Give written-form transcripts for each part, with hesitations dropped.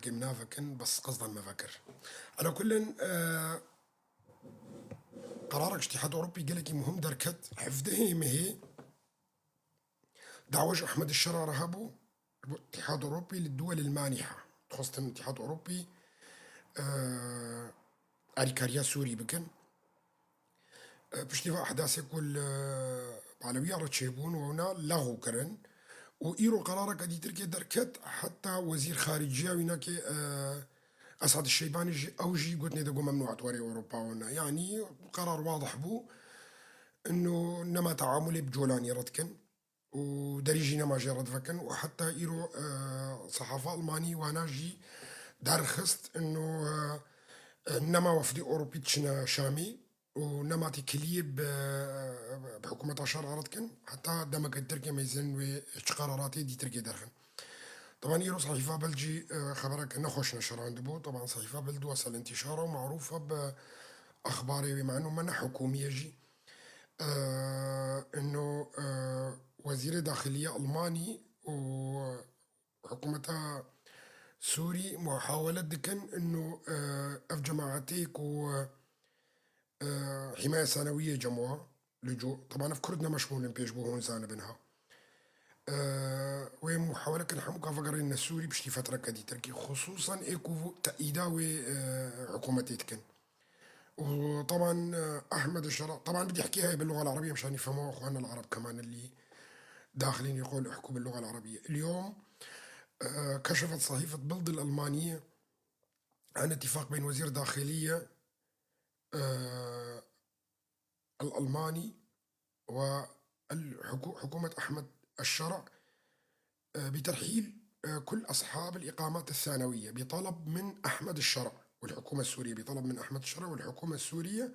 بركي منافكن بس قصدا ما فكر. على كل قرارك اتحاد أوروبي قالك مهم دركت حفظه مهي دعوج أحمد الشرع رهبو الاتحاد الأوروبي للدول المانحة. تخص الاتحاد الأوروبي أريكاريا سوري بكن. بشتي أحداث يقول علوية رتشيبون وهنا لغو كرن. وإيرو قرارك أدي تركيا دركت حتى وزير خارجية هناك أسعد الشيباني جي أو جي قلت ندقوا ممنوع توري أوروبا هنا. يعني قرار واضح بو إنه نما تعاملي بجولاني ردكن ودريجي نما جي ردفكن. وحتى إيرو صحافة ألماني وأنا جي دارخست إنه نما وفدي أوروبي تشنا شامي ونما تكلية بحكومة عشر ردكن حتى دمك تركيا ما يزن قراراتي دي تركيا درخن. طبعا إيرو صحيفة بلجي خبرك نخوش نشر عند بو. طبعا صحيفة بلد وصل انتشارها ومعروفة بأخباري بما أنه منها حكومية جي إنه وزير داخلية ألماني وحكومتها سوري محاولة دكن إنه أف جماعتيك و حماية ثانوية جموع لجوء. طبعا في كردنا مشمول بيش بو هون زانة بنها وين محاولة كان حموكا فقرين السوري بشتي فترة كدي تركي خصوصا إيكو تأييدا حكومتي تكن. وطبعا أحمد الشرع طبعا بدي أحكيها باللغة العربية مشان يفهموها أخواننا العرب كمان اللي داخلين يقولوا احكوا باللغة العربية. اليوم كشفت صحيفة بلد الألمانية عن اتفاق بين وزير داخلية الألماني وحكومة أحمد الشرع بترحيل كل أصحاب الإقامات الثانوية بطلب من أحمد الشرع والحكومة السورية، بطلب من أحمد الشرع والحكومة السورية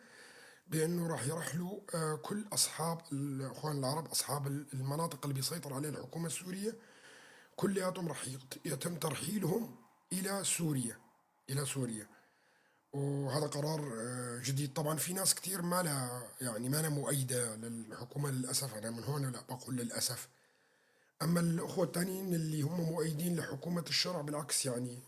بأنه راح يرحلوا كل أصحاب الإخوان العرب أصحاب المناطق اللي بيسيطر عليها الحكومة السورية كلياتهم راح يتم ترحيلهم إلى سوريا، إلى سوريا. وهذا قرار جديد. طبعا في ناس كثير ما لها يعني ما لها مؤيدة للحكومة للأسف، أنا من هون لا بقول للأسف. أما الأخوة الثانيين اللي هم مؤيدين لحكومة الشرع بالعكس يعني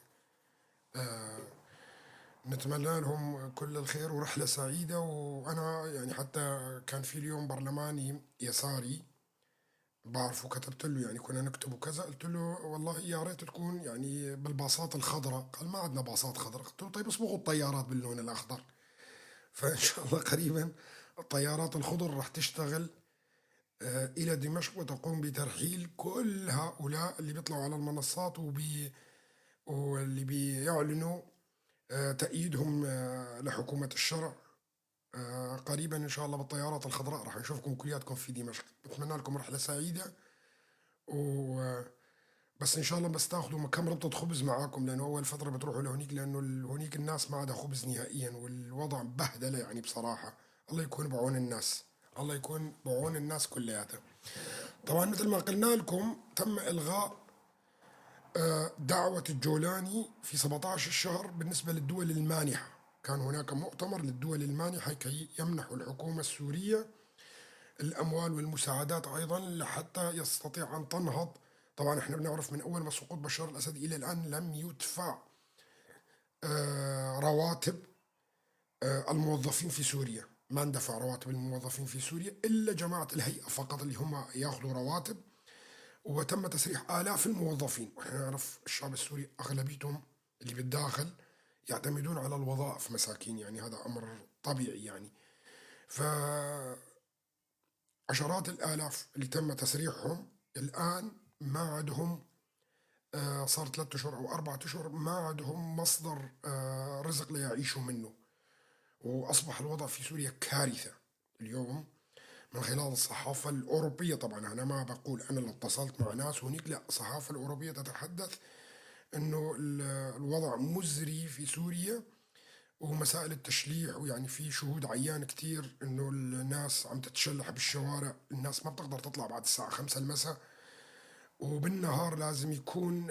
نتمنى لهم كل الخير ورحلة سعيدة. وأنا يعني حتى كان في اليوم برلماني يساري بعرفه كتبت له يعني كنا نكتب وكذا، قلت له والله يا ريت تكون يعني بالباصات الخضراء، قال ما عندنا باصات خضراء، قلت له طيب اصبغوا الطيارات باللون الأخضر. فإن شاء الله قريبا الطيارات الخضر راح تشتغل إلى دمشق وتقوم بترحيل كل هؤلاء اللي بيطلعوا على المنصات واللي بيعلنوا تأييدهم لحكومة الشرع. قريبا إن شاء الله بالطيارات الخضراء راح نشوفكم كلياتكم في دمشق. بتمنى لكم رحلة سعيدة بس إن شاء الله بس تاخذوا كم ربطة خبز معاكم، لأنه أول فترة بتروحوا لهونيك لأنه هونيك الناس ما عندها خبز نهائيا والوضع بهدلة يعني بصراحة. الله يكون بعون الناس، الله يكون بعون الناس كلياتها. طبعا مثل ما قلنا لكم تم إلغاء دعوة الجولاني في 17 الشهر بالنسبة للدول المانحة. كان هناك مؤتمر للدول المانحة كي يمنحوا الحكومة السورية الأموال والمساعدات أيضا لحتى يستطيع أن تنهض. طبعا احنا بنعرف من أول ما سقوط بشار الأسد إلى الآن لم يدفع رواتب الموظفين في سوريا، ما اندفع رواتب الموظفين في سوريا إلا جماعة الهيئة فقط اللي هم ياخذوا رواتب، وتم تسريح آلاف الموظفين. ونحن نعرف الشعب السوري أغلبيتهم اللي بالداخل يعتمدون على الوظائف مساكين، يعني هذا أمر طبيعي يعني. ف عشرات الآلاف اللي تم تسريحهم الآن ما عندهم صار 3 أشهر أو 4 أشهر ما عندهم مصدر رزق ليعيشوا منه، وأصبح الوضع في سوريا كارثة اليوم من خلال الصحافة الأوروبية. طبعا أنا ما بقول أنا اللي اتصلت مع ناس هناك، لا، الصحافة الأوروبية تتحدث أنه الوضع مزري في سوريا ومسائل التشليح، ويعني في شهود عيان كتير أنه الناس عم تتشلح بالشوارع، الناس ما بتقدر تطلع بعد الساعة 5 المساء، وبالنهار لازم يكون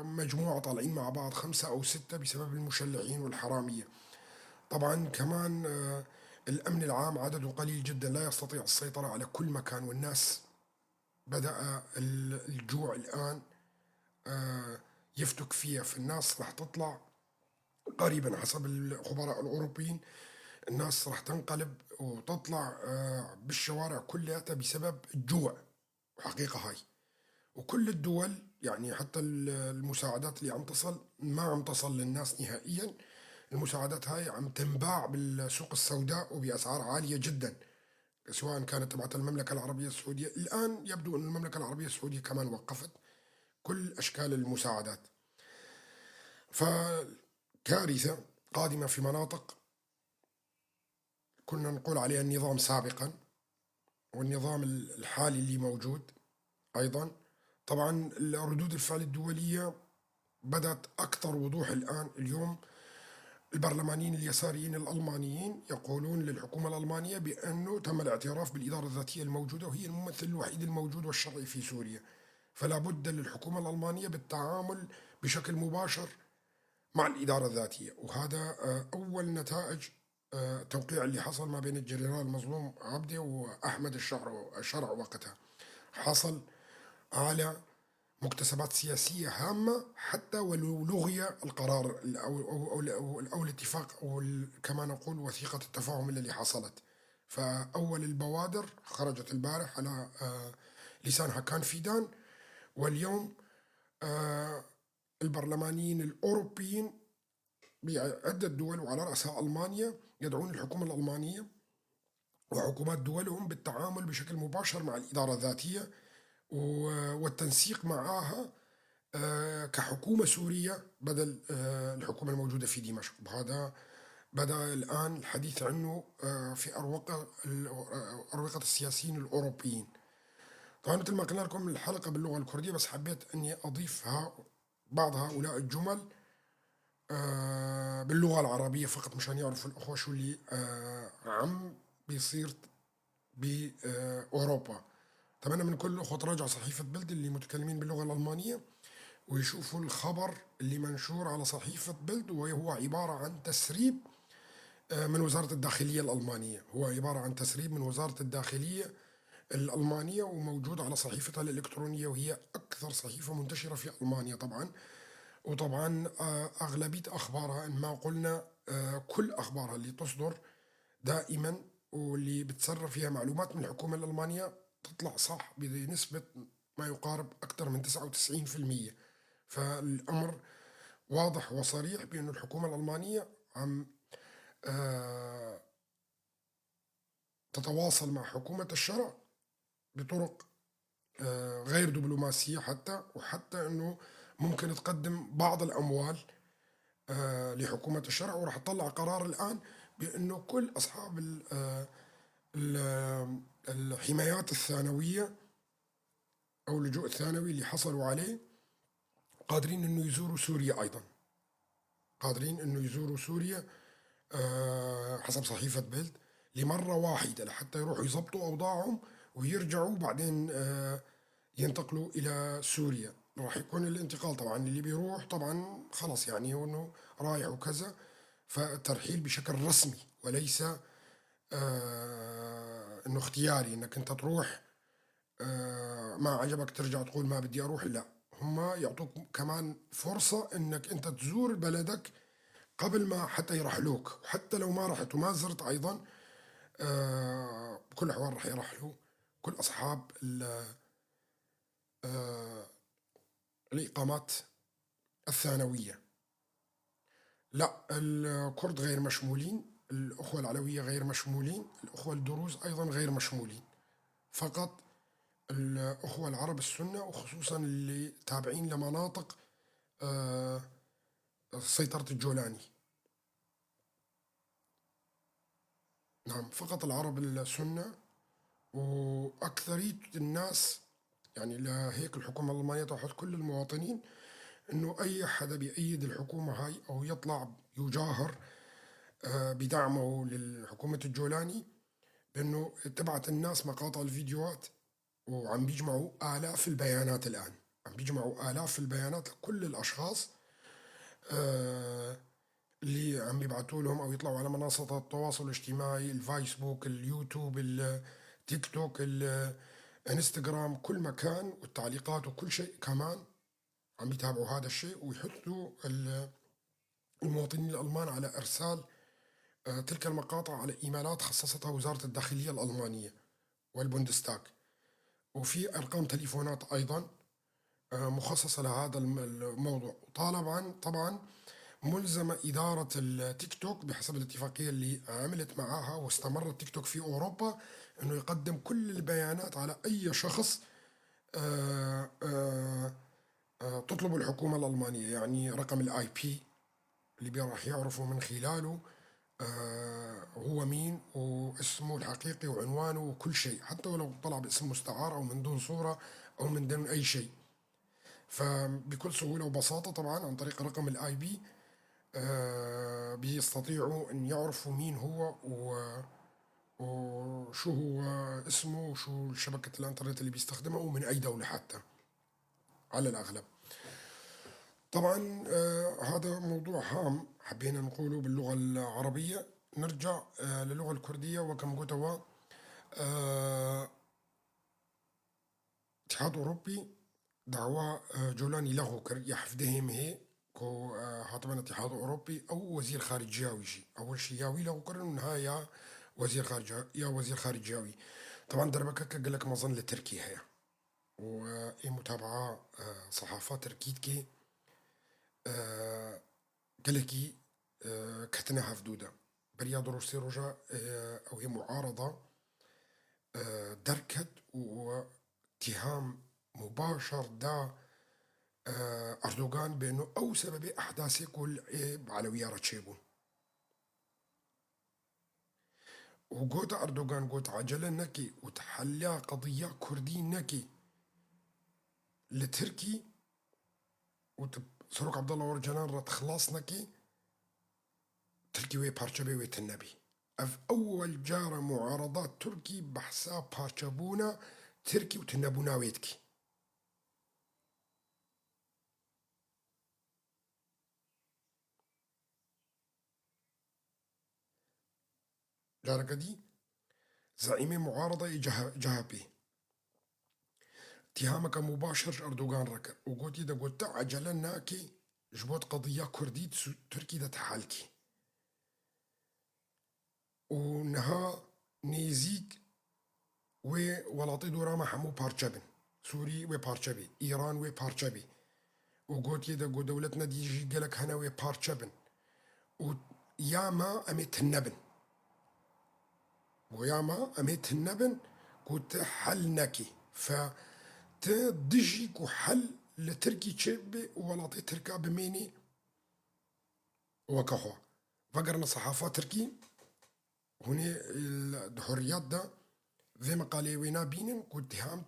مجموعة طالعين مع بعض 5 أو 6 بسبب المشلحين والحرامية. طبعا كمان الأمن العام عدده قليل جدا، لا يستطيع السيطرة على كل مكان، والناس بدأ الجوع الآن يفتك فيها. فالناس رح تطلع قريبا حسب الخبراء الأوروبيين، الناس رح تنقلب وتطلع بالشوارع كلها بسبب الجوع، وحقيقة هاي. وكل الدول يعني حتى المساعدات اللي عم تصل ما عم تصل للناس نهائيا، المساعدات هاي عم تنباع بالسوق السوداء وبأسعار عالية جدا، سواء كانت تبعت المملكة العربية السعودية. الآن يبدو أن المملكة العربية السعودية كمان وقفت كل أشكال المساعدات. فكارثة قادمة في مناطق كنا نقول عليها النظام سابقا والنظام الحالي اللي موجود أيضا. طبعا ردود الفعل الدولية بدأت أكثر وضوح الآن. اليوم البرلمانيين اليساريين الألمانيين يقولون للحكومة الألمانية بأنه تم الاعتراف بالإدارة الذاتية الموجودة وهي الممثل الوحيد الموجود والشرعي في سوريا، فلا بد للحكومة الألمانية بالتعامل بشكل مباشر مع الإدارة الذاتية. وهذا أول نتائج التوقيع اللي حصل ما بين الجنرال مظلوم عبدي وأحمد الشرع وقتها، حصل على مكتسبات سياسية هامة حتى ولو لغي القرار أو الاتفاق أو كما نقول وثيقة التفاهم اللي حصلت. فأول البوادر خرجت البارح على لسان هاكان فيدان، واليوم البرلمانيين الأوروبيين بعدة دول وعلى رأسها ألمانيا يدعون الحكومة الألمانية وحكومات دولهم بالتعامل بشكل مباشر مع الإدارة الذاتية والتنسيق معها كحكومة سورية بدل الحكومة الموجودة في دمشق. وهذا بدأ الآن الحديث عنه في أروقة السياسيين الأوروبيين. طبعا مثل ما قلنا لكم الحلقة باللغة الكردية، بس حبيت أني أضيفها بعض هؤلاء الجمل باللغة العربية فقط مشان يعرفوا الأخوة شو اللي عم بيصير بأوروبا. أتمنى من كل الأخوة تراجعوا صحيفة بلد اللي متكلمين باللغة الألمانية ويشوفوا الخبر اللي منشور على صحيفة بلد، وهو عبارة عن تسريب من وزارة الداخلية الألمانية. هو عبارة عن تسريب من وزارة الداخلية الألمانية وموجود على صحيفتها الإلكترونية، وهي أكثر صحيفة منتشرة في ألمانيا طبعا. وطبعا أغلبية أخبارها إن ما قلنا كل أخبارها اللي تصدر دائما واللي بتسرب فيها معلومات من الحكومة الألمانية تطلع صح بنسبة ما يقارب أكثر من 99%. فالأمر واضح وصريح بأن الحكومة الألمانية عم تتواصل مع حكومة الشرع بطرق غير دبلوماسية حتى، وحتى أنه ممكن تقدم بعض الأموال لحكومة الشرع. وراح تطلع قرار الآن بأنه كل أصحاب الحمايات الثانوية أو اللجوء الثانوي اللي حصلوا عليه قادرين أنه يزوروا سوريا أيضا، قادرين أنه يزوروا سوريا حسب صحيفة بيلد لمرة واحدة لحتى يروحوا يزبطوا أوضاعهم ويرجعوا بعدين ينتقلوا إلى سوريا. راح يكون الانتقال طبعا اللي بيروح طبعا خلص يعني انه رايح وكذا، فالترحيل بشكل رسمي وليس انه اختياري انك انت تروح ما عجبك ترجع تقول ما بدي اروح. لا، هم يعطوك كمان فرصة انك انت تزور بلدك قبل ما حتى يرحلوك، وحتى لو ما رحت وما زرت ايضا بكل الاحوال راح يرحلوا كل اصحاب الإقامات الثانوية. لا، الكرد غير مشمولين، الأخوة العلوية غير مشمولين، الأخوة الدروز أيضا غير مشمولين، فقط الأخوة العرب السنة وخصوصا اللي تابعين لمناطق سيطرة الجولاني. نعم، فقط العرب السنة وأكثرية الناس يعني. لهيك الحكومة الألمانية تأخذ كل المواطنين إنه أي حدا بيأيد الحكومة هاي أو يطلع يجاهر بدعمه للحكومة الجولاني بإنه تبعت الناس مقاطع الفيديوهات، وعم بيجمعوا آلاف البيانات الآن، عم بيجمعوا آلاف البيانات لكل الأشخاص اللي عم بيبعتوا لهم أو يطلعوا على منصات التواصل الاجتماعي، الفيسبوك، اليوتيوب، التيك توك، الانستغرام، كل مكان، والتعليقات وكل شيء كمان. عم يتابعوا هذا الشيء ويحثوا المواطنين الألمان على إرسال تلك المقاطع على إيميلات خصصتها وزارة الداخلية الألمانية والبوندستاغ. وفي أرقام تليفونات أيضا مخصصة لهذا الموضوع. طبعا ملزمة إدارة التيك توك بحسب الاتفاقية اللي عملت معاها واستمر التيك توك في أوروبا أنه يقدم كل البيانات على أي شخص تطلب الحكومة الألمانية، يعني رقم ال IP اللي راح يعرفوا من خلاله هو مين واسمه الحقيقي وعنوانه وكل شيء، حتى ولو طلع باسم مستعار أو من دون صورة أو من دون أي شيء. فبكل سهولة وبساطة طبعا عن طريق رقم ال IP بيستطيعوا أن يعرفوا مين هو وشو هو اسمه وشو شبكة الانترنت اللي بيستخدمها ومن أي دولة حتى على الأغلب. طبعا هذا موضوع هام حبينا نقوله باللغة العربية. نرجع للغة الكردية. وكم قلت اتحاد أوروبي دعوة جولاني لغو كر يحفدهم هي كو هاتبان اتحاد أوروبي أو وزير خارجية شيء. أول شيء ياوي لغو كر يا وزير خارجية يا وزير خارجية. طبعا دربك قال لك مظن لتركيا هي ومتابعة صحافة تركيتكي قالكي كتنا هفدودة بريا دروسي رجا أو هي معارضة دركت واتهام مباشر دا أردوغان بأنه أو سبب أحداث كل علوية رتشيبون. وقوت أردوغان قوت عجلة نكي وتحلى قضية كردي نكي لتركي وسروك عبد الله ورجلان راه تخلص نكي تركي وي بارشبي وي تنبي. أف أول جارة معارضات تركي بحساب بارشبونا تركي وتنبونا ويتكي. جارة دي زعيمة معارضة جهبي اتهامك مباشر أردوغان ركر وقلت إذا قلت عجلة ناكي جبوت قضية كردي تركي دا تحالكي ونها نيزيك ولاطي دوراما حمو بارشبن سوري و بارشبي إيران و بارشبي وقلت إذا قلت دولتنا ديجي قالك هنا و بارشبن وياما أمي تنبن وياما أمي تنبن قلت حل ناكي ف تدجي حل لتركي تشبي ولاطي تركا بميني وكهو فقرنا صحافة تركي هنا الحريات ده في مقالي وينا بينن كنت اتهام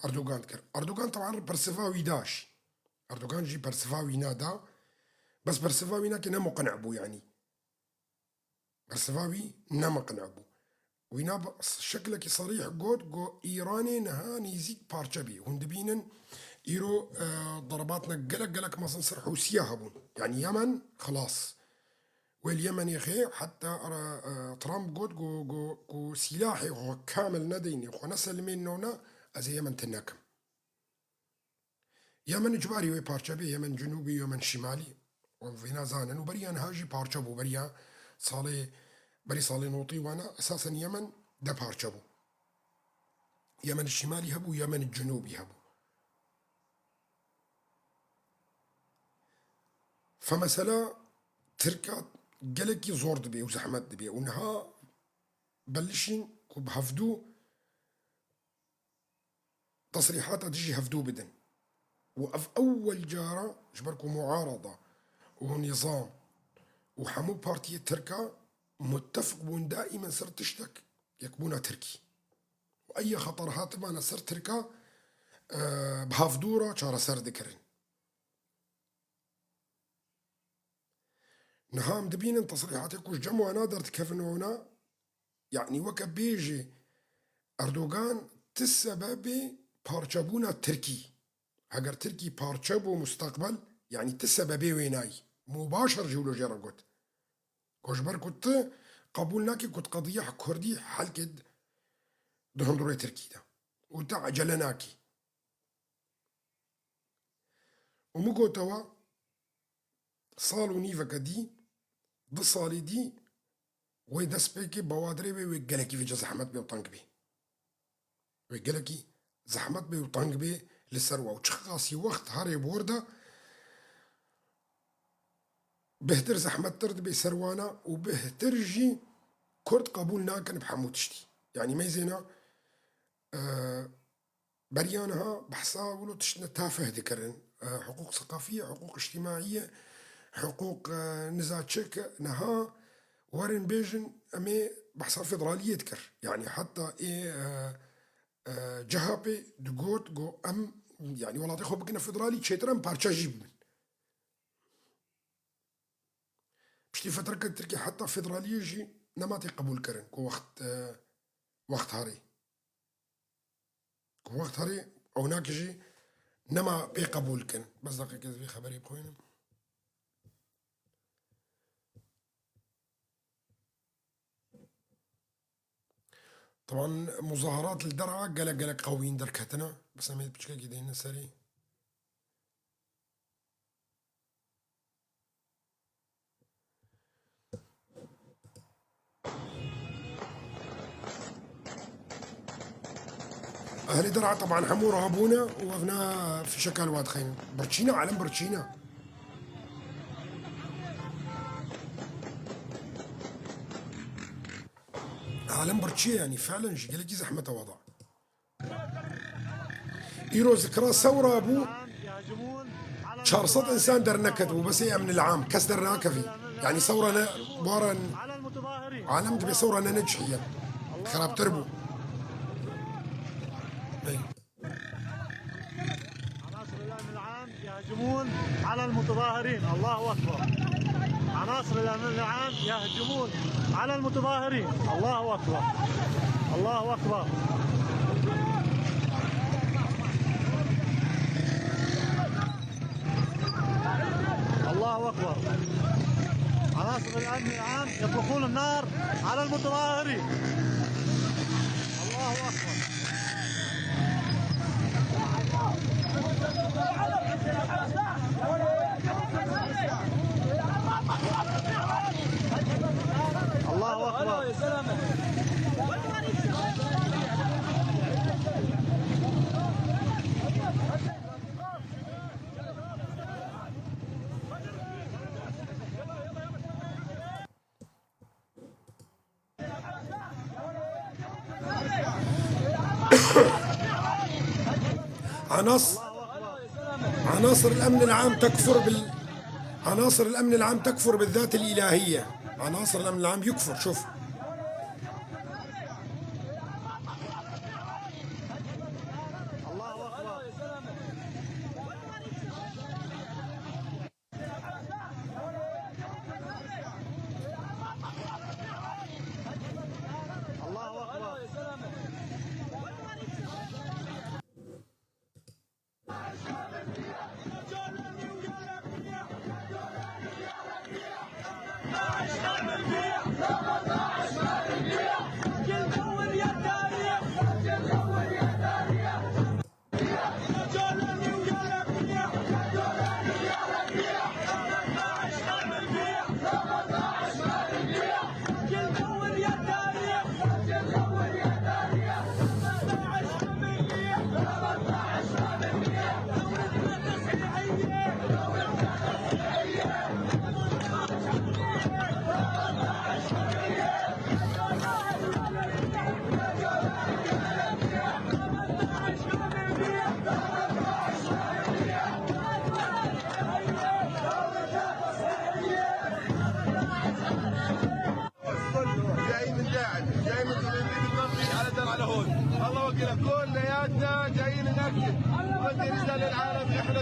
أردوغان كر أردوغان طبعا برسفاوي داش أردوغان جي برسفاوي نادا بس برسفاوي ناكي نمقنع بو يعني برسفاوي نمقنع بو وينا شكلك صريح قود جو إيراني نها نيزيك بارشبي هندبينن إيرو ضرباتنا قلق قلق مثلا سر حوسية هبون يعني يمن خلاص واليمن يا أخي حتى ترامب قود جو جو جو سلاحي هو كامل نديني ونسل منه أزي يمن تناكم يمن إجباري وي بارشبي يمن جنوبي يمن شمالي وفينا زانن وبريان هاجي بارشبو بريا صالي بري صالي نوطي وانا اساسا يمن ده بارشبو يمن الشمالي هبو يمن الجنوبي هبو. فمثلا تركا قالك زور دبي وزحمت دبي ونها بلشين بهفدو تصريحات تجي هفدو بدن وأف أول جارة جبركو معارضة ونظام وحمو بارتية تركا متفق بون دائما صرت تشتك يكبونا تركي وأي خطر هاتبانا سر تركا بهافدورة شارة سر ذكرن نهام دبين تصريحاتك وش جمع نادر تكفنونا يعني وكا بيجي أردوغان تسبب بارشبونا تركي هاجر تركي بارشبو مستقبل يعني تسبب ويناي مباشر جيولوجيا رقوت كوجبر كنت قبولناكي كنت قضية كردي حل كد دهندروي تركي ده وتعجلناكي. ومقوتوا صالو نيفا دي ضصالي دي ويدس بيكي بوادري ويقلكي في زحمت بي وطنق بي ويقلكي زحمت بي وطنق بي للثروة وتشخاصي وقت هاري بوردا بهتر زحمت ترد بي سروانا وبهترجي كرد قبول ناكن بحموتشتي يعني ميزينا بريانها بحسا ولو تشتنا تافه ذكرن حقوق ثقافية حقوق اجتماعية حقوق نزاتشك نها ورن بيجن أمي بحسا فيدرالية تكر يعني حتى إيه جهابي دقوت جو أم يعني والله تخو بكنا فيدرالي تشيتران بارشا جيب من بشتي فترة تركي حتى فيدرالية جي نماتي قبول كرن كو وقت وقت هاري كو وقت هاري أو ناكجي نما بي قبول كن بس دقيقة في خبري بخوينم. طبعا مظاهرات الدرعا قلق قلق قويين دركتنا بس أميت بشكل كده سري. أهل درعا طبعا حمو رهبونا ووقفنا في شكل واد خيم برتشينا علم برتشينا. عالم برتشيا يعني فعلا جلجي زحمة وضع. إيرو ذكرى ثورة أبو 400 إنسان درنكت وبس هي من العام كس درناكفي يعني ثورة بورا عالم تبي ثورة نجحية خراب تربو. عناصر الأمن العام يهجمون على المتظاهرين. الله أكبر. عناصر الأمن العام يهجمون على المتظاهرين. الله أكبر. الله أكبر. الله أكبر. عناصر الأمن العام يطلقون النار على المتظاهرين. الله أكبر. الله أكبر. عناصر الأمن العام تكفر عناصر الأمن العام تكفر بالذات الإلهية. عناصر الأمن العام يكفر. شوف الله أكبر. الله أكبر.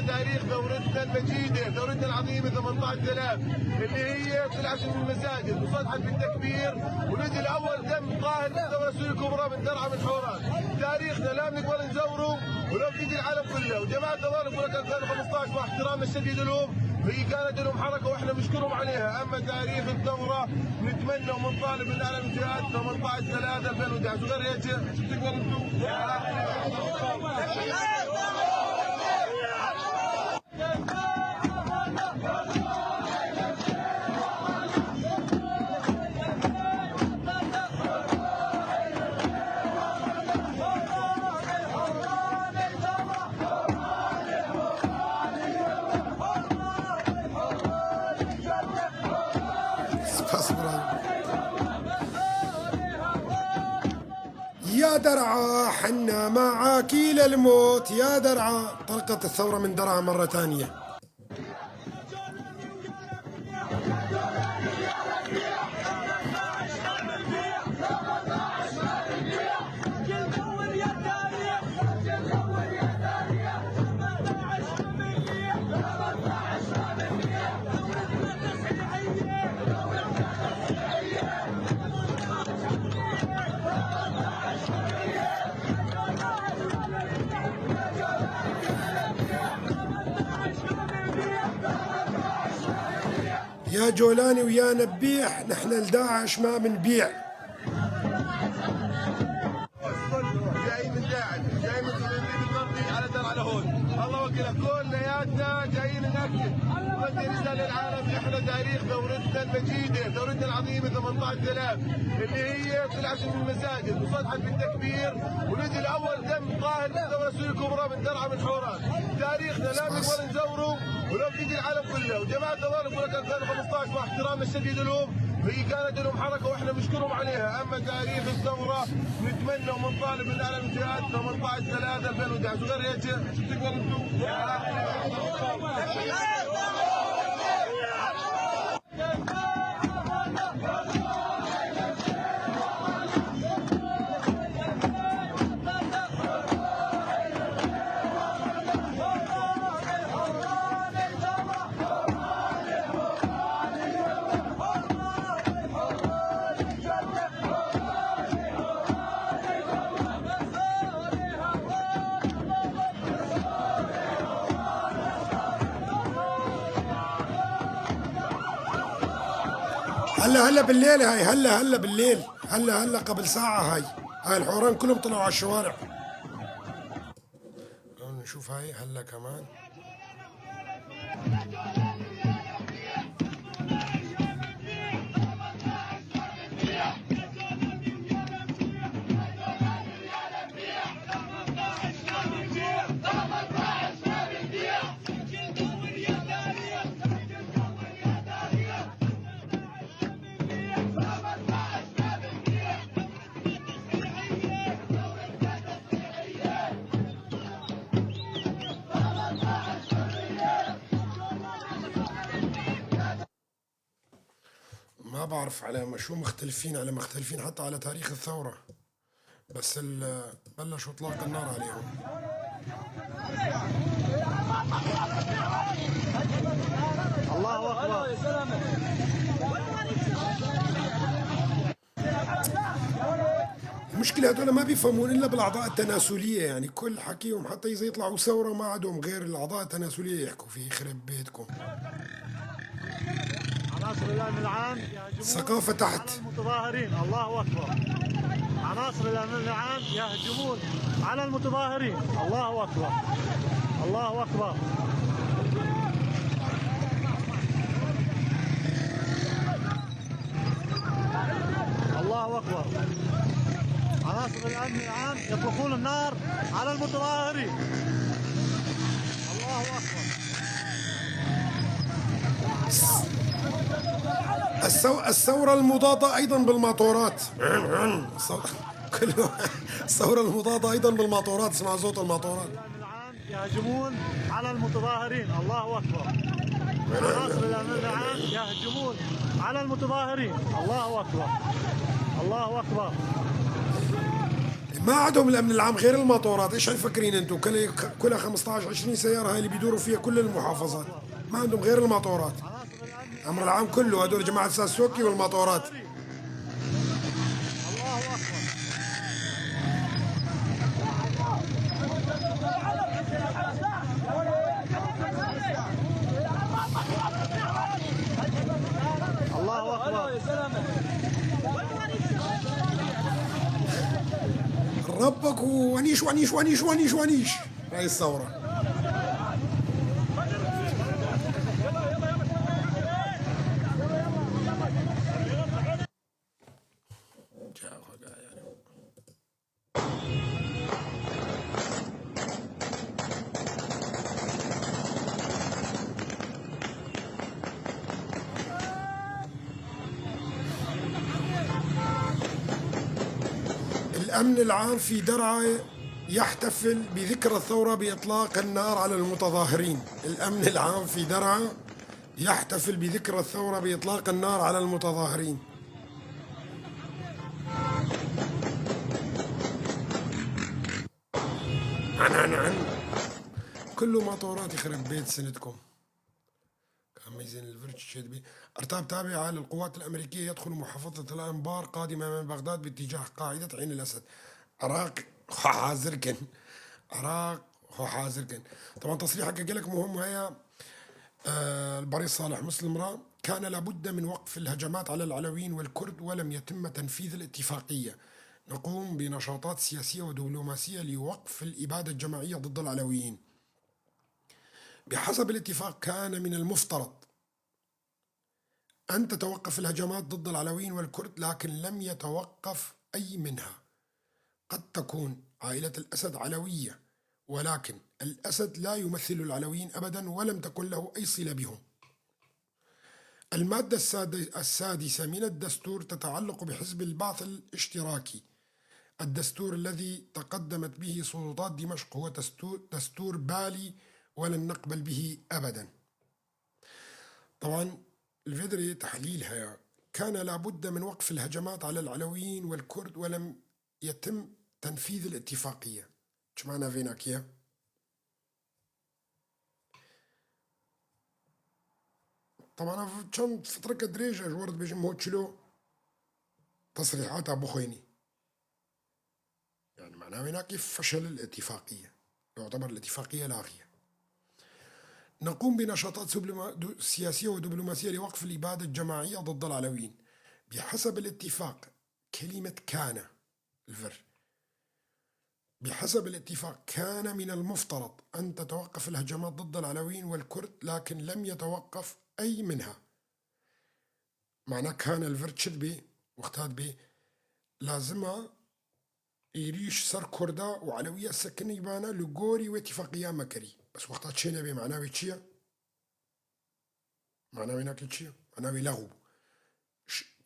تاريخ ثورتنا المجيدة، ثورتنا العظيمة 18,000 اللي هي طلعت من المساجد وصدحت بالتكبير ونزل أول دم طاهر من الثورة السورية الكبرى من درعا من حوران. تاريخنا لا بنقبل نزوره ولا بتيجي العالم كله، وجماعة تضارب لك 2015 مع احترامنا الشديد لهم، هي كانت لهم حركة واحنا بنشكرهم عليها، أما تاريخ الثورة نتمنى ونطالب من أعلى الفئات 18/3/2011 وغير هيك شو بتقدروا انتم؟ عباس ابراهيم. يا درعا حنا معاكي للموت، يا درعا. طلقت الثورة من درعا مرة تانية. يا جولاني ويا نبيح، نحن لداعش ما بنبيع. جاي من داعش، جاي من التنظيم الغربي على درعا لهون. الله وكيلك كلياتنا جايين ناكد ونودي رسالة للعالم، احنا تاريخ ثورتنا المجيدة، ثورتنا العظيمة 18000 اللي هي طلعت من المساجد وصدحت بالتكبير، ونزل اول دم طاهر بالثورة السورية الكبرى من درعا من حوران. تاريخنا لا بنقدر نزوره ولا بنيجي العالم كله. وجماعه النظام بقول لك 2015 مع احترامنا الشديد لهم، هي كانت لهم حركة واحنا بنشكرهم عليها. اما تاريخ الثورة نتمنى ونطالب من اعلى الجهات 18/3/2011 وغير هيك شو بتقدروا انتم؟ هلا هلا بالليل هاي، هلا هلا بالليل، هلا هلا قبل ساعة هاي، هاي الحوران كلهم طلعوا على الشوارع. نشوف هاي هلا كمان. ما بعرف على ما شو مختلفين، على مختلفين حتى على تاريخ الثورة، بس بلشوا اطلاق النار عليهم. الله أكبر. المشكلة هذول ما بيفهمون إلا بالأعضاء التناسلية، يعني كل حكيهم حتى إذا يطلعوا ثورة ما عندهم غير الأعضاء التناسلية يحكوا فيه. يخرب بيتكم. عناصر الأمن العام يهجمون ثقافة تحت. على المتظاهرين. الله أكبر. عناصر الأمن العام يهجمون على المتظاهرين. الله أكبر. الله أكبر. الله أكبر. عناصر الأمن العام يطلقون النار على المتظاهرين. الله أكبر. الثورة المضادة أيضا بالماطورات. الثورة المضادة أيضا بالماطورات. اسمع صوت الماطورات. الأمن العام يهجمون على المتظاهرين. الله أكبر. عناصر الأمن العام يهجمون على المتظاهرين. الله أكبر. الله أكبر. ما عندهم الأمن العام غير الماطورات. إيش هالفكرين أنتم؟ كلها 15 20 سيارة هاي اللي بيدوروا فيها كل المحافظات، ما عندهم غير الماطورات. الأمر العام كله هدول جماعة ساسوكي والماطورات. الله أكبر. الله أكبر. ربك ونيش ونيش ونيش ونيش ونيش. هاي الثورة. الأمن العام في درعا يحتفل بذكرى الثورة بإطلاق النار على المتظاهرين. الأمن العام في درعا يحتفل بذكرى الثورة بإطلاق النار على المتظاهرين. عن عن عن كله مطورات يخرب بيت سنتكم. كان الفرش أرتاب تابعة للقوات الأمريكية يدخل محافظة الأنبار قادمة من بغداد باتجاه قاعدة عين الأسد. عراق حازركن، عراق حازركن. طبعا تصريح لك مهم هي البريص صالح مسلم را كان لابد من وقف الهجمات على العلويين والكرد ولم يتم تنفيذ الاتفاقية. نقوم بنشاطات سياسية ودبلوماسية لوقف الإبادة الجماعية ضد العلويين. بحسب الاتفاق كان من المفترض أن تتوقف الهجمات ضد العلويين والكرد، لكن لم يتوقف أي منها. قد تكون عائلة الأسد علوية، ولكن الأسد لا يمثل العلويين أبدا ولم تكن له أي صلة بهم. المادة السادسة من الدستور تتعلق بحزب البعث الاشتراكي. الدستور الذي تقدمت به سلطات دمشق هو دستور بالي ولن نقبل به أبدا. طبعا الفيدري تحليلها كان لابد من وقف الهجمات على العلويين والكرد ولم يتم تنفيذ الاتفاقية. شو معنى فيناكيا؟ طبعا كان فترة كدريجة جورد بيجم هو تشلو تصريحات أبو خويني، يعني معناه هناك فشل الاتفاقية، يعتبر الاتفاقية لاغية. نقوم بنشاطات سياسية ودبلوماسية لوقف الإبادة الجماعية ضد العلويين بحسب الاتفاق. كلمة كان الفر بحسب الاتفاق كان من المفترض أن تتوقف الهجمات ضد العلويين والكرد، لكن لم يتوقف أي منها. معناه كان الفر تشد واختاد بي لازمها يريش سر كردا وعلوية سكني بانا لغوري واتفاقية مكري. بس وقتها تشينا بي معناه تشيا، معناه هناك تشيا، معناه لغو.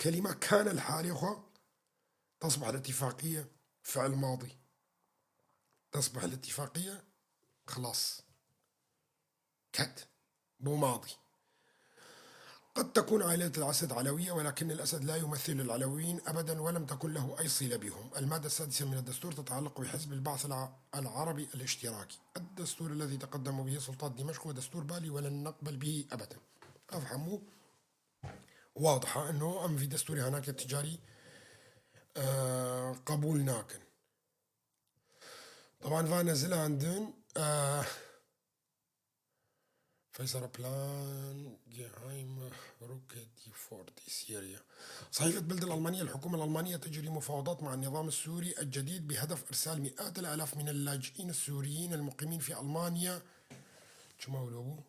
كلمة كان الحالي أخوة تصبح الاتفاقية فعل ماضي، تصبح الاتفاقية خلاص كت بو ماضي. قد تكون عائلة الأسد علوية، ولكن الأسد لا يمثل العلويين أبدا ولم تكن له أي صلة بهم. المادة السادسة من الدستور تتعلق بحزب البعث العربي الاشتراكي. الدستور الذي تقدم به سلطات دمشق هو دستور بالي ولن نقبل به أبدا. أفهموا واضحة أنه أم في دستوري هناك التجاري قبول ناكن. طبعا فانزل عندن فيصل بلان جهايم روكيتي فورتي سيريا. صحيفة بلد الألمانية: الحكومة الألمانية تجري مفاوضات مع النظام السوري الجديد بهدف إرسال مئات الآلاف من اللاجئين السوريين المقيمين في ألمانيا. شو ما ولوبو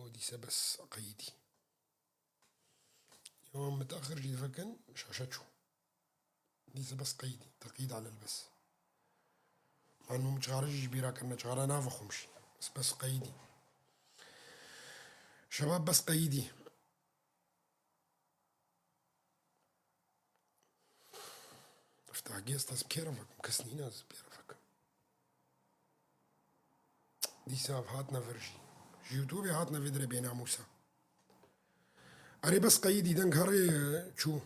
دي بس قيدي يوم متأخر جيت فكن شاشتشو دي بس قيدي تقييد على البس، مع انه مش غارج بيرا كنا شغالة نافخ بس قيدي شباب، بس قيدي. افتح جيس تاس بكيرفك مكسنينا بكيرفك دي ساف هاتنا فرجي يوتيوب هاتنا فيدري بينا موسى اري بس قيدي دنك هري شو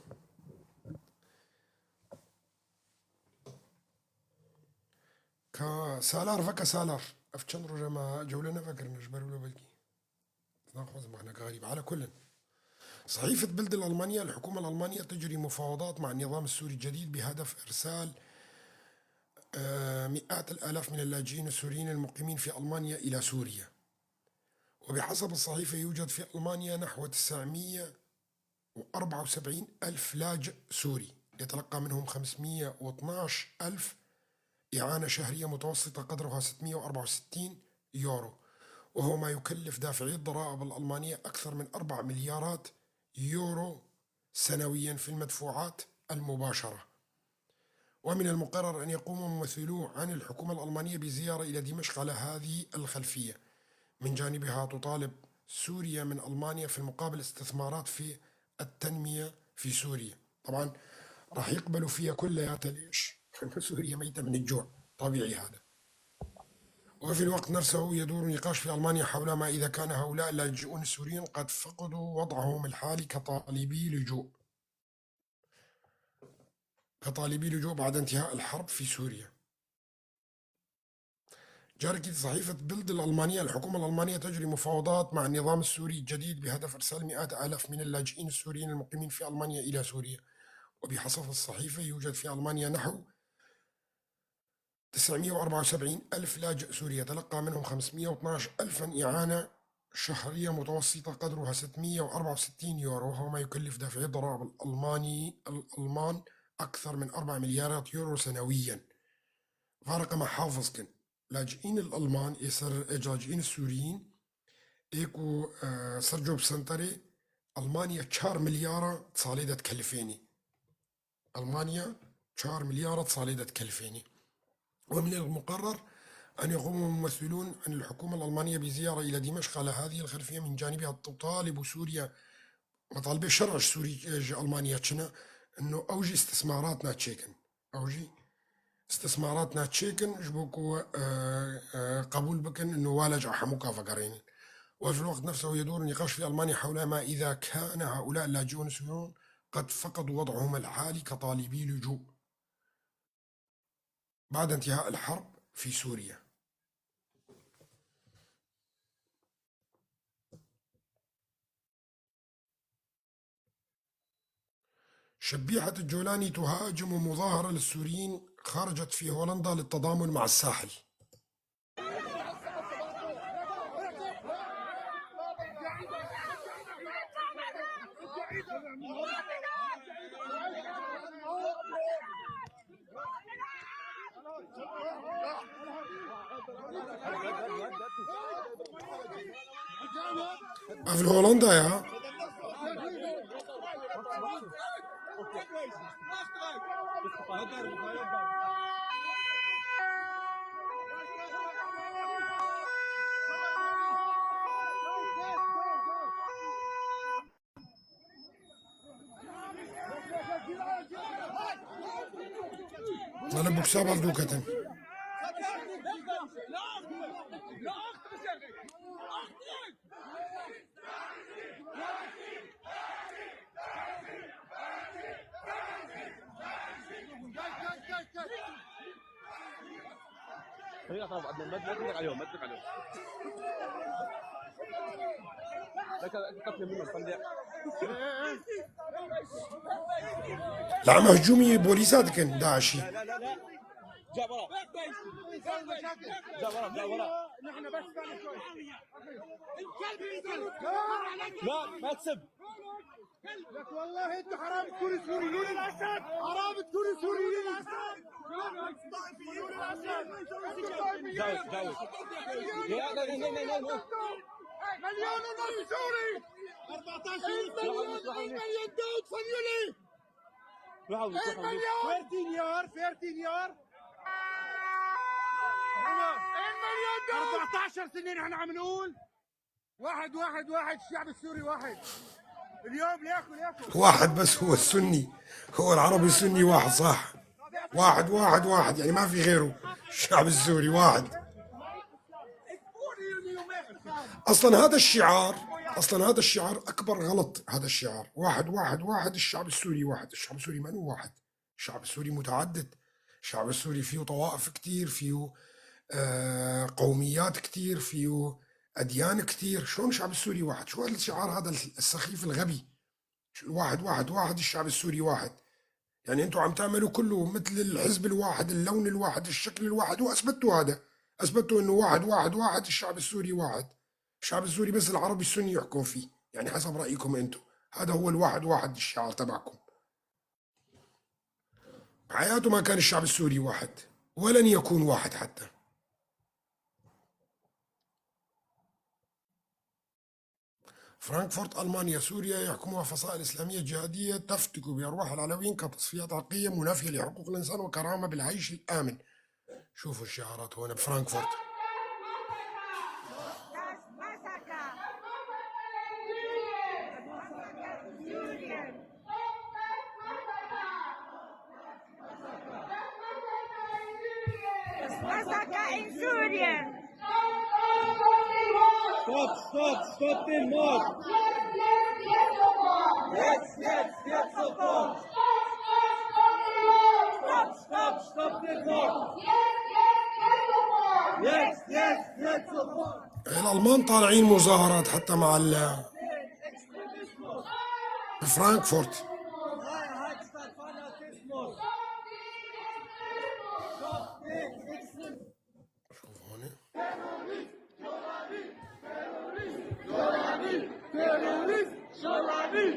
كا سالار فكا سالار افتشن رجع ما جولنا فكر نجبر ولا بلكي ناخذ معنا غريب. على كل صحيفة بلد الألمانية: الحكومة الألمانية تجري مفاوضات مع النظام السوري الجديد بهدف إرسال مئات الآلاف من اللاجئين السوريين المقيمين في ألمانيا إلى سوريا. وبحسب الصحيفة يوجد في ألمانيا نحو 974 ألف لاجئ سوري، يتلقى منهم 512 ألف إعانة شهرية متوسطة قدرها 664 يورو، وهو ما يكلف دافعي الضرائب الألمانية أكثر من 4 مليارات يورو سنويا في المدفوعات المباشرة. ومن المقرر أن يقوم ممثلو عن الحكومة الألمانية بزيارة إلى دمشق على هذه الخلفية. من جانبها تطالب سوريا من ألمانيا في المقابل استثمارات في التنمية في سوريا. طبعا راح يقبلوا فيها كلياتها. ليش؟ لأنه سوريا ميتة من الجوع، طبيعي هذا. وفي الوقت نفسه يدور نقاش في ألمانيا حول ما إذا كان هؤلاء اللاجئون السوريون قد فقدوا وضعهم الحالي كطالبي لجوء بعد انتهاء الحرب في سوريا. جاركت صحيفة بيلد الألمانية: الحكومة الألمانية تجري مفاوضات مع النظام السوري الجديد بهدف إرسال مئات آلاف من اللاجئين السوريين المقيمين في ألمانيا إلى سوريا. وبحسب الصحيفة يوجد في ألمانيا نحو 974 ألف لاجئ سوري، يتلقى منهم 512 ألفا إعانة شهرية متوسطة قدرها 664 يورو، وهو ما يكلف دافعي الضرائب الألمان أكثر من 4 مليارات يورو سنويا. فارق ما حافظكن لاجئين الألمان يسر لاجئين السوريين ايكو سرجو بسنتري ألمانيا 4 مليار تصاليدة تكلفيني، ألمانيا 4 مليار تصاليدة تكلفيني. ومن المقرر أن يقوم ممثلون عن الحكومة الألمانية بزيارة إلى دمشق على هذه الخلفية. من جانبها تطالب سوريا مطالبة شرع سوري ألمانيا تشنا أنه أوجي استثماراتنا تشيكن، أوجي استثماراتنا تشيكن جبوكو قبول بكن أنه والج حموكا فقرين. وفي الوقت نفسه يدور نقاش في ألمانيا حول ما إذا كان هؤلاء اللاجئون السوريون قد فقدوا وضعهم الحالي كطالبي لجوء بعد انتهاء الحرب في سوريا. شبيحة الجولاني تهاجم مظاهرة للسوريين خرجت في هولندا للتضامن مع الساحل. في هولندا يا أنا بوكسابر دوكتن. ما تدق عليهم، ما تدق عليهم. لك قتل منهم طلع. العم هجومي بوليسات كان داعشي. لا لا لا، جاء ورا، جاء ورا، جاء ورا. نحن بس لا ما تسب. لك والله انتوا حرام تكونوا سوريين الاسد، حرام تكونوا سوريين الاسد. جاوب جاوب. لا لا لا لا لا. مليون ونص سوري، 14 مليون، مليون داود فنيولي، مليون 13 يار، 13 يار، مليون داود. 14 سنة نحن عم نقول واحد واحد واحد، الشعب السوري واحد. اليوم ليكو ليكو واحد بس هو السني، هو العربي السني واحد صح، واحد واحد واحد، يعني ما في غيره. الشعب السوري واحد. اصلا هذا الشعار، اصلا هذا الشعار اكبر غلط. هذا الشعار واحد واحد واحد، الشعب السوري واحد. الشعب السوري ما هو واحد، الشعب السوري متعدد. الشعب السوري فيه طوائف كتير، فيه قوميات كتير، فيه أديان كتير. شلون الشعب السوري واحد؟ شو هالشعار هذا السخيف الغبي؟ واحد واحد واحد، الشعب السوري واحد. يعني انتم عم تعملوا كله مثل الحزب الواحد، اللون الواحد، الشكل الواحد، واثبتوا هذا، اثبتوا انه واحد واحد واحد، الشعب السوري واحد. الشعب السوري بس العربي السني يحكم فيه، يعني حسب رأيكم انتم هذا هو الواحد واحد الشعار تبعكم. بحياته ما كان الشعب السوري واحد، ولن يكون واحد حتى. فرانكفورت ألمانيا، سوريا يحكمها فصائل إسلامية جهادية تفتك بأرواح العلويين كتصفيات عرقية منافية لحقوق الإنسان وكرامة بالعيش الآمن. شوفوا الشعارات هنا بفرانكفورت. Massacre in Syrien! Stopp, stopp, stopp den Mord! Jetzt, jetzt, jetzt sofort! Stopp, stopp, stopp den Mord! Jetzt, jetzt, jetzt sofort! الألمان طالعين مظاهرات حتى مع Extremismus! فرانكفورت. Freiheit statt Fanatismus! Stopp den Extremismus! شوف هون. Terörist Jolani! Terörist Jolani!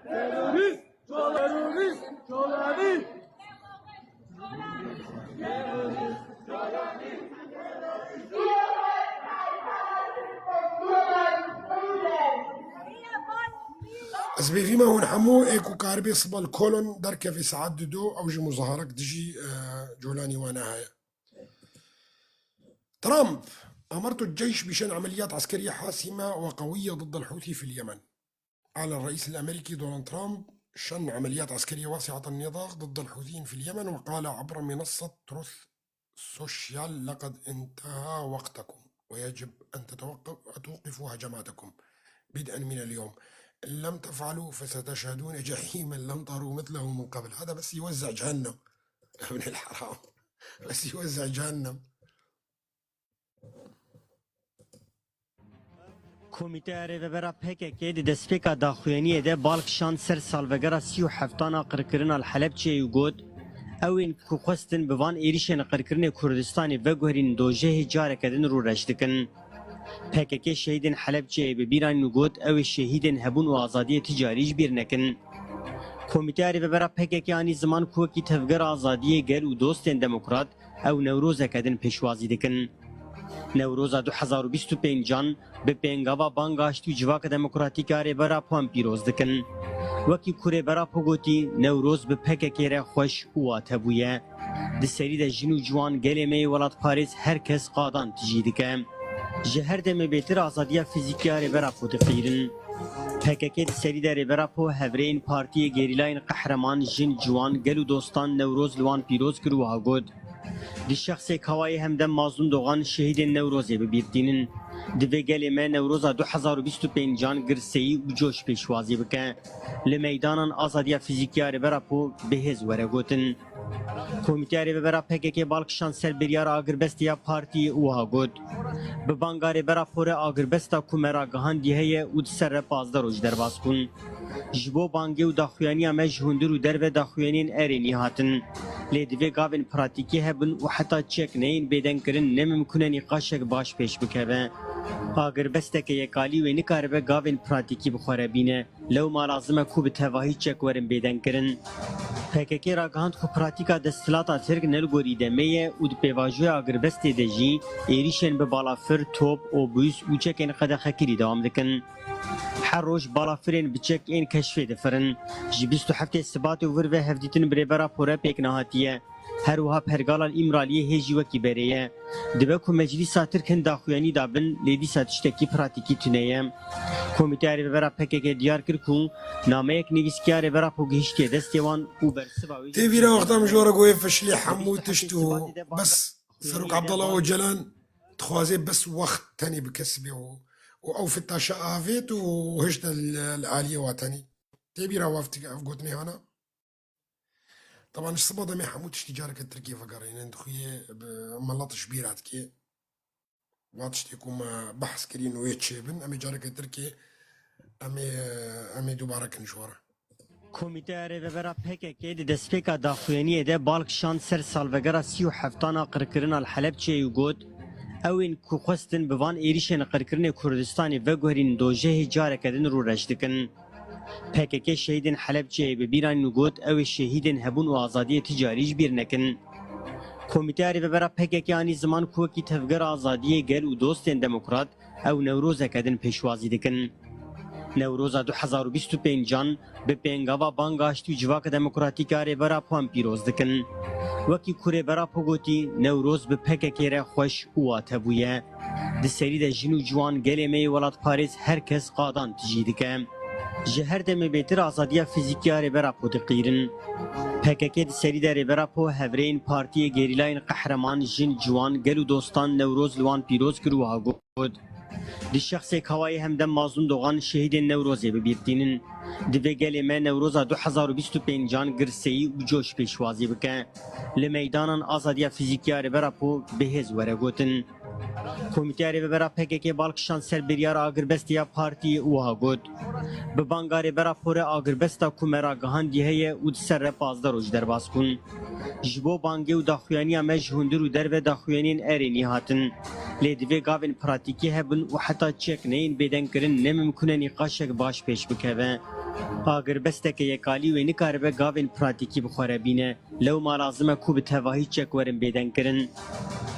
Terörist Terörist Jolani! از بيفيما هون حمو ايكو كاربي صبا الكولون دركة في ساعات دو او جي مظاهرك دجي جولاني وانا هاي. ترامب: أمرت الجيش بشن عمليات عسكرية حاسمة وقوية ضد الحوثي في اليمن. أعلن الرئيس الأمريكي دونالد ترامب شن عمليات عسكرية واسعة النطاق ضد الحوثيين في اليمن، وقال عبر منصة تروث سوشيال: لقد انتهى وقتكم ويجب أن توقفوا هجماتكم بدءا من اليوم، إن لم تفعلوا فستشهدون جحيما لم تروا مثله من قبل. هذا بس يوزع جهنم ابن الحرام، بس يوزع جهنم. Komîteya Rêvebera PKK di destpêka daxuyaniyê de bal kişand ser salvegera 37an a qirkirina li Helepçeyê û got: Ew ên ku xwestin bi van êrişên qirkirinê Kurdistanê veguherîn dojehê careke din rûreş dikin. PKK şehîdên Helepçeyê bi bîr anîn û got ew ê şehîdên hebûn û azadiyê ti carî ji bîr nekin. Komîteya Rêvebera PKK anî ziman ku wekî tevgera azadiyê gel û dostên demokrat ew Newrozeke din pêşwazî dikin. Newroza 2025an bi pêngava Banga Aştî û Civaka Demokratîk a Rêber Apo em pîroz dikin. Wekî ku Rêber Apo gotî Newroz bi PKK re xweş û wate bûye. Di serî de jin û ciwan gelê me yê welatparêz her kes qadan tijî dike. Ji her demê bêtir azadiya fîzîkî ya Rêber Apo diqîrin. PKK di serî de Rêber Apo, hevrêyên partiyê gerîlayên qehreman, jin, ciwan, gel û dostan Newroz li wan pîroz kir û wiha got, Di şexsê Kawayê hemdem Mazlûm Dogan şehîdên Newrozê bi bîr tînin. Divê gelê me Newroza 2025an girseyî û coş pêşwazî bike. Li meydanan azadiya fîzîkî ya Rêber Apo bi hêz were gotin. Komîteya Rêvebera PKK bal kişand ser biryara agirbestê ya partiyê û wiha got, Bi banga Rêber Apo re agirbesta ku me ragihandî heye û di ser re 15 roj derbas bûn. Ji bo bangê û daxuyaniya me ji hundir û derve daxuyaniyên erênî hatin. Lê divê gavên pratîkî hebin û heta çek neyên bêdengkirin ne mimkun e nîqaşek baş pêş bikeve. Agirbesteke yekalî wê nikaribe gavên pratîkî bi xwe re bîne. Lewma lazim e ku bi tevahî çek werin bêdengkirin. PKK ragihand ku pratîka desthilata Tirk ne li gorî demê ye û di pêvajoya agirbestê de jî êrişên bi balafir, top, obûs û çekên qedexekirî dewam dikin. Her roj balafirên bi çek ên keşfê difirin. Ji 27ê Sibatê û vir ve hevdîtin bi Rêber Apo re pêk nehatiye. Her wiha pergala li Îmraliyê hê jî wekî berê ye. Dibe ku Meclîsa Tirk hin daxuyanî dabin lê dîsa tiştekî pratîkî tune ye. Komîteya Rêvebera PKK diyar kir ku nameyek nivîskiya Rêber Apo gihîştiye destê wan û bersiva wê jî Tê vîra wexta min ji we re got feşlê Di hemû 27ê tişt û Sibatê de banga bes Serok daxuyaniyê de Abdullah bal Ocalan dixwaze bes wext tenê bikesibê û ew fitaşa avêt û hişte li aliyê wetenî. Tê bîra ev gotinê hana? Taban ji siba demê hemû tiştî careke Tirkiye vegerînin dixuye bi milet ji bîra dike. Wa tiştê ku me behs kirîn wê çêbin em ê careke Tirkiye em ê dubare kin ji we re. Komîteya Rêvebera PKK di destpêka daxuyaniyê de bal kişand ser salvegera 37an a qirkirina li Helepçeyê û got, Ew ên ku xwestin bi van êrişên qirkirinê Kurdistanê veguherîn dojehê careke din rûreş dikin. PKK şehîdên Helepçeyê bi bîr anîn û got ew ê şehîdên hebûn û azadiyê ti carî ji bîr nekin. Komîteya Rêvebera PKK anî ziman ku wekî tevgera azadiyê gel û dostên demokrat ew Newrozeke din pêşwazî dikin. Newroza 2025an bi pêngava Banga Aştî û Civaka Demokratîk a Rêber Apo em pîroz dikin. Wekî ku Rêber Apo gotî Newroz bi PKK re xweş û wate bûye. Di serî de jin û ciwan gelê me yê welatparêz her kes qadan tijî dike. Ji her demê bêtir azadiya fîzîkî ya Rêber Apo diqîrin. Pkk di serî de Rêber Apo, hevrêyên partiyê, gerîlayên qehreman, jin, ciwan, gel û dostan Newroz li wan pîroz kir û wiha got, Di şexsê Kawayê hemdem Mazlûm Dogan şehîdên Newrozê bi bîr tînin. Divê gelê me Newroza 2025 an girseyî û bi coş pêşwazî bike. Li meydanan azadiya fîzîkî ya Rêber Apo bi hêz were gotin. Komîteya Rêveber a PKK'ê bal kişand ser biryara agirbestê ya partiyê û wiha got, Bi banga Rêber Apo re agirbesta ku me ragihandî heye û di ser re 15 roj derbas bûn. Ji bo bangê û daxuyaniya me ji hundir û derve daxuyaniyên erênî hatin. Lê divê gavên pratîkî hebin û heta çek neyên bêdengkirin ne mimkun e nîqaşek baş pêş bikeve. Agirbesteke yekalî wê nikaribe gavên pratîkî bi xwe re bîne. Lewma lazim e ku bi tevahî çek werin bêdengkirin.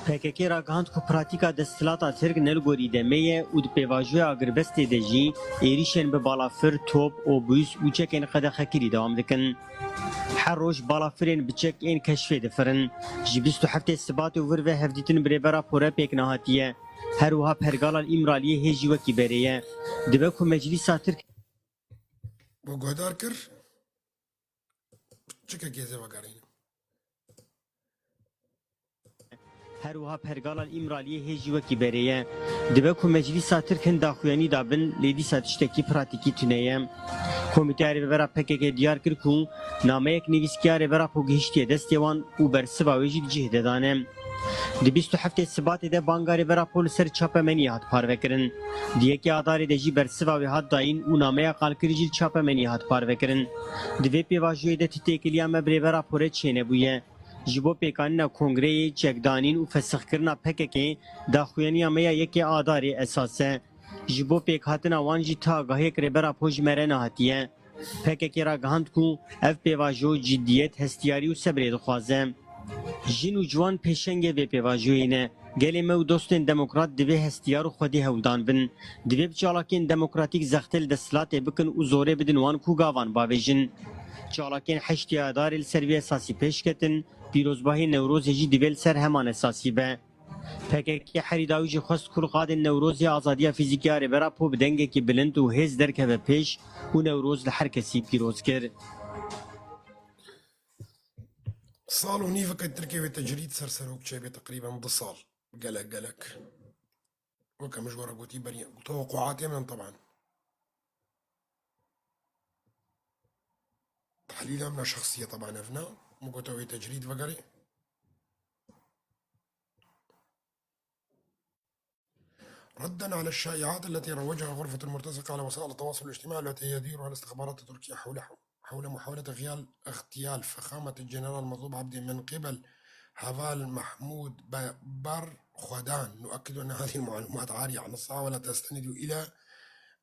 PKK ragihand ku pratîka desthilata Tirk ne li gorî demê ye û di pêvajoya agirbestê de jî êrîşên bi balafir, top, obûs û çekên qedexekirî dewam dikin. Her roj balafirên bi çek ên keşfê difirin. Ji 27 Sibatê û vir ve hevdîtin bi Rêber Apo re pêk nehatiye. Her wiha pergala li Îmraliyê hê jî wekî berê ye. Dibe ku Meclîsa Tirk Bo guhdar kir çikekê zê vegerîne. Her wiha pergala li Îmraliyê hê jî wekî berê ye. Dibe ku Meclîsa Tirk hin daxuyanî dabin lê dîsa tiştekî pratîkî tune ye. Komîteya Rêveber a PKK diyar kir ku nameyek nivîskî ya Rêber Apo gihîştiye destê wan û bersiva wê jî di cih de dane. Di 27 Sibatê de banga Rêber Apo li ser çapemeniyê hat parvekirin. Di yekê Adarê de jî bersiva wê hat dayîn û nameya qalkirî jî li çapemeniyê hat parvekirin. Di vê pêvajoyê de ti têkiliya me bi Rêber Apo re çênebûye. Ji bo pêkanîna kongreyê, çekdanîn û fesixkirina PKK'ê daxuyaniya me ya yekê Adarê esas e. Ji bo pêkhatina wan jî ti agahiyek Rêber Apo ji me re nehatiye. PKK ragihand ku ev pêvajo ciddiyet, hestiyarî û sebrê dixwaze. Jin û ciwan pêşengê vê pêvajoyê ne. Gelê me û dostên demokrat divê hestiyar û xwedî hewldan bin. Divê bi çalakiyên demokratîk zextê li desthilatê bikin û zorê bidin wan ku gavan bavêjin. Çalakiyên heştê Adarê li ser vê esasî pêş ketin, pîrozbahiyên Newrozê jî divê li ser heman esasî be. PKK herî dawî jî xwest ku li qadên Newrozê azadiya fîzîkî ya Rêber Apo bi dengekî bilind û hêz derkeve pêş û Newroz li her kesî pîroz kir. Sal û nîveke Tirkiye wê tecrîd ser serok çêbê teqrîben du sal. Gelek gelek. Weke min ji we re gotî berî tewaqûatê min taban. Tehlîla min a şexsî ye taban ev na. Min got ew ê tecrîd vegerê. ردا على الشائعات التي روجها غرفة المرتزقة على وسائل التواصل الاجتماعي التي يديرها الاستخبارات التركية حول محاولة اغتيال فخامة الجنرال مظلوم عبدي من قبل هافال محمود برخدان، نؤكد أن هذه المعلومات عارية عن الصحة ولا تستند إلى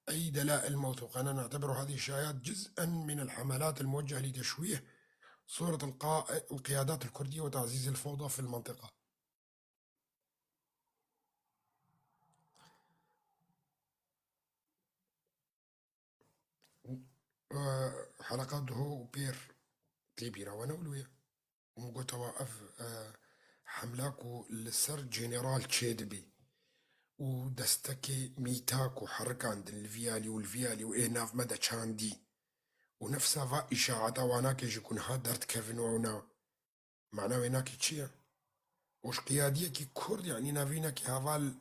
أي دلائل موثوقة. أنا نعتبر هذه الشائعات جزءا من الحملات الموجهة لتشويه صورة القيادات الكردية وتعزيز الفوضى في المنطقة. حلقات هو بير كبيرة وانا ولويا ومقوتوا اف حملاكو لسر جنرال تشيدبي ودستكي ميتاكو حركان الفيالي والفيالي وايه ناف مدى تشاندي ونفسها فا إشاعة واناكي يكون هادرت كيفن ونا معناه ويناكي تشيا وش قيادية كي كرد يعني نافينا كي هافال.